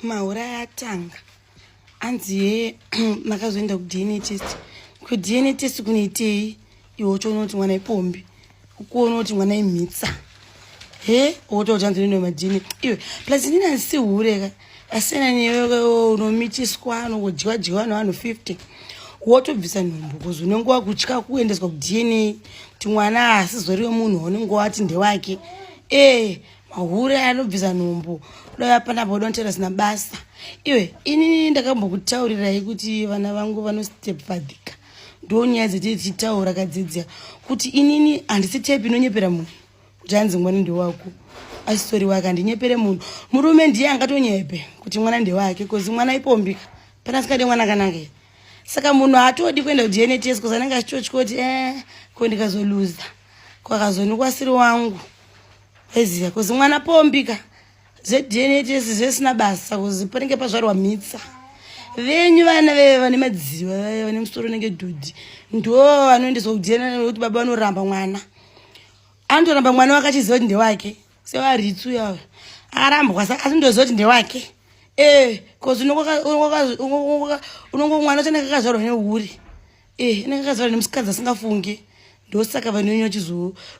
Mahure aya atanga. Anzi ye makazoenda kuDNA test. KuDNA test kunoitei? Iwe uchiona kuti mwana ipombi. Ukuona kuti mwana imhitsa. He, wotokuti anzi unoenda kumaDNA. Iwe, plus inini handisi hure ka. Asiyana newe unomitiswa, unongodyiwa dyiwa nevanhu 50. Wotobvisa nhumbu because unenge wakutya kuendeswa kuDNA kuti mwana asizoriwe munhu waunenge wati ndewake. Eh, mahure anobvisa nhumbu dai apanapa udontera zina basa iwe inini ndakambokutaurirai kuti vana vangu vanostepfadhika ndo nyaya dzetiri tichitaura kadzidzia kuti inini handisi tepi inonyepera munhu kuti hanzi mwana ndewako asitori wake handinyepere munhu murume ndiye angatonyepe kuti mwana ndewake bcause mwana ipombika pana asingade mwana akanaka saka munhu haatodi kuenda kuDNA test bcause anenge achitotya kuti e ko ndikazoluza kwakazonikwa asiri wangu Eziya kuzi mwana pombika zveDNA test zvisina basa kuzi panenge pazvarwa mhitsa venyu vana veve vane madziva vave vane musoro unenge dhudhi ndo vanoendeswa kuDNA nekuti baba vanoramba mwana anotoramba mwana wake achiziva kuti ndewake sevaritsu yavo akarambwa saka asi ndoziva kuti ndewake ee bcause unongo mwana wacho anenge akazvarwa neuri Eh, inenge akazvarwa nemusikadzi asingafungi ndosaka vanonyanya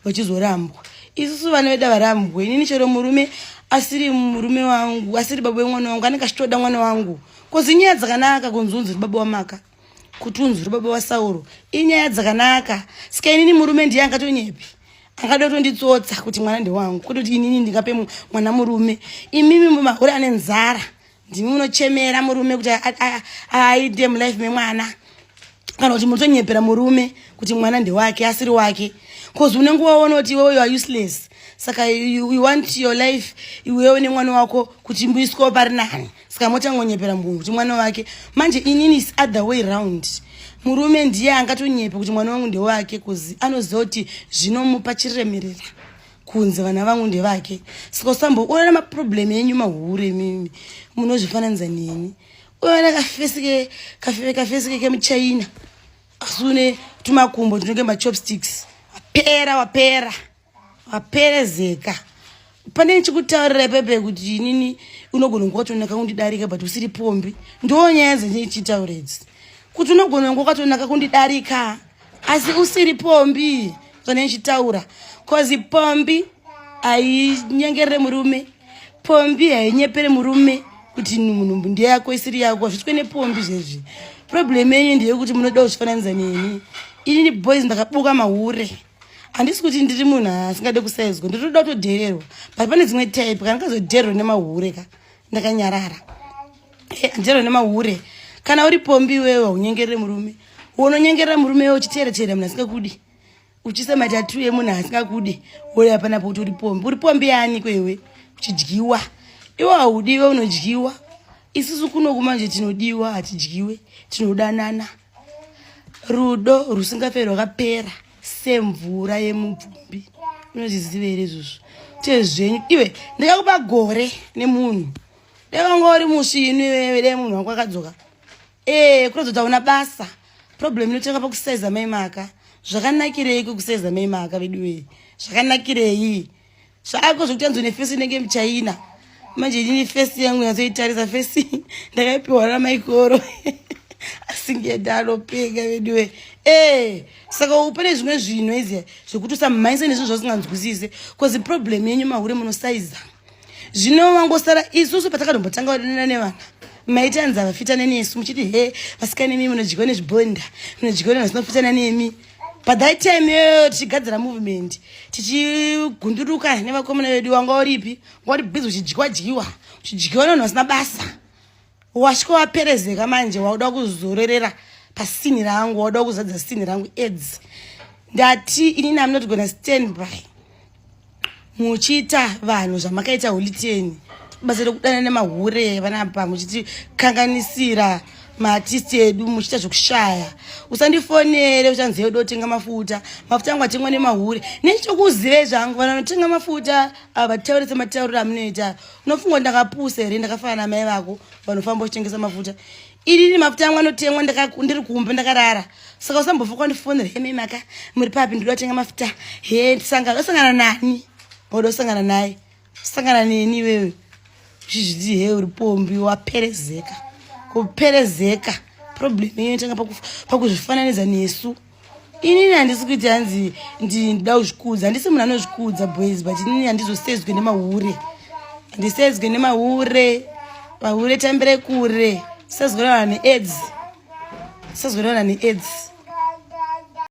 vachizorambwa isusu vana vedu avarambwe inini chero murume asiri murume wangu asiri baba wemwana wangu anenge achitoda mwana wangu kozi inyaya dzakanaka kunzi unzi uri baba wamaka kuti unzi uri baba wasauro inyaya dzakanaka saka inini murume ndiye angatonyepi angada kutonditsotsa kuti mwana ndewangu kwete kuti inini ndingape mwana murume imimi mahure ane nzara ndimi munochemera murume kuti aite mulife memwana kana kuti munotonyepera murume kuti mwana ndewake asiri wake bcause unenge waona kuti iwewe you are useless saka you want your life iwewe nemwana wako kuti mbuiswawo pari nani saka motangonyepera munhu kuti mwana wake manje inini is other way round murume ndiye angatonyepe kuti mwana wangu ndewake bcause anoziva kuti zvinomupa chiremerera kunze vana vangu ndevake saka usambo uona maproblem enyu mahure imimi munozvifananidza neni uona kafesi kafesi kemuchina asi une tumakumbo tunenge machopsticks wapera wapera waperezeka pane ndichikutaurira pepe kuti inini unogona kunge watonaka kundidarika but usiri pombi ndo nyaya dzandichitaura idzi kuti unogona kunge wakatonaka kundidarika asi usiri pombi zvane ndichitaura cause pombi hainyengerere murume pombi hainyepere murume kuti nhumbu ndeyako isiri yako hazvitwe nepombi zvezvi problem yenyu ndeyekuti munoda kuzvifananidza neni inini boys ndakabuka mahure handisi kuti ndiri munhu asingade kusaizwa ndinotoda kutodhererwa but pane dzimwe type kana ndikazodhererwa nemahure ka ndakanyarara Ndero nemahure. Kana uri pombi iwewe unyengerere murume. Unonyengerera murume iwewe uchiteera teera munhu asingakudi. Uchisa matatu emunhu asingakudi. Wouya panapo kuti uri pombi. Uri pombi yani kwewe? Uchidyiwa. Iwe haudiwe unodyiwa. Isusu kuno kumanje tinodiwa hatidyiwe. Tinodanana. Rudo rusingaperi rwakapera semvura yemubvumbi. Unozviziva here izvozvo? Tezvenyu iwe ndikakupa gore nemunhu. Dai wanga uri musvinu iwewe dai munhu wangu akadzoka. Eh, kuratidza kuti hauna basa. Problem inotanga pakusaiza mai maka. Zvakanakirei kusaiza mai maka veduwee? Zvakanakirei? Zvako zvekuti anzi une face inenge muchaina. Manje inini face yangu nyatsoitarisa face ndakaipiwa namaikoro. Asingeda anopenga veduwee. Eh, saka pane zvimwe zvinhu izvi zvekuti usamhanyise nezvinhu zvausinganzwisise cause problem yenyu mahure munosaiza. Zvino vangosara isusu patakadombotanga kudanana nevana maita anzi havafitane nesu muchiti he vasikana imi munodyiwa nezvibonda munodyiwa nevanhu vasinofitana nemi but that time iyoyo tichigadzira movement tichigunduruka nevakomana vedu wanga uripi wanga uri busy uchidyiwa dyiwa uchidyiwa nevanhu vasina basa wasvika waperezeka manje wauda kuzorerera pasini rangu wauda kuzadza sini rangu aids ndati inini am not gonna stand by muchiita vanhu zvamakaita holy ten basa rekudana nemahure vanapa muchitikanganisira maartist edu muchiita zvekushaya usandifonere uchanzi yoda kutenga mafuta mafuta angu atengwa nemahure nechokuzivei zvangu vanhu vanotenga mafuta avataure sematauriro amunoita unofunga ndakapusa here ndakafanana namai vako vanofamba uchitengesa mafuta inini mafuta angu anotengwa ndiri kumba ndakarara saka usambofa kwandifonera he mai maka muri papi ndinoda kutenga mafuta he tisangana osangana nani wauda kusangana naye sangana neni iwewe Uchizviti he uri pombi, waperezeka, kuperezeka. Problem iyo inotanga pakuzvifananidza nesu. Inini handisi kuti hanzi ndida kuzvikudza, handisi munhu anozvikudza, boys, but inini handizosedzwe nemahure, handisedzwe nemahure. Vahure tambire kure, sezwe nevanhu neAIDS, sezwe nevanhu neAIDS.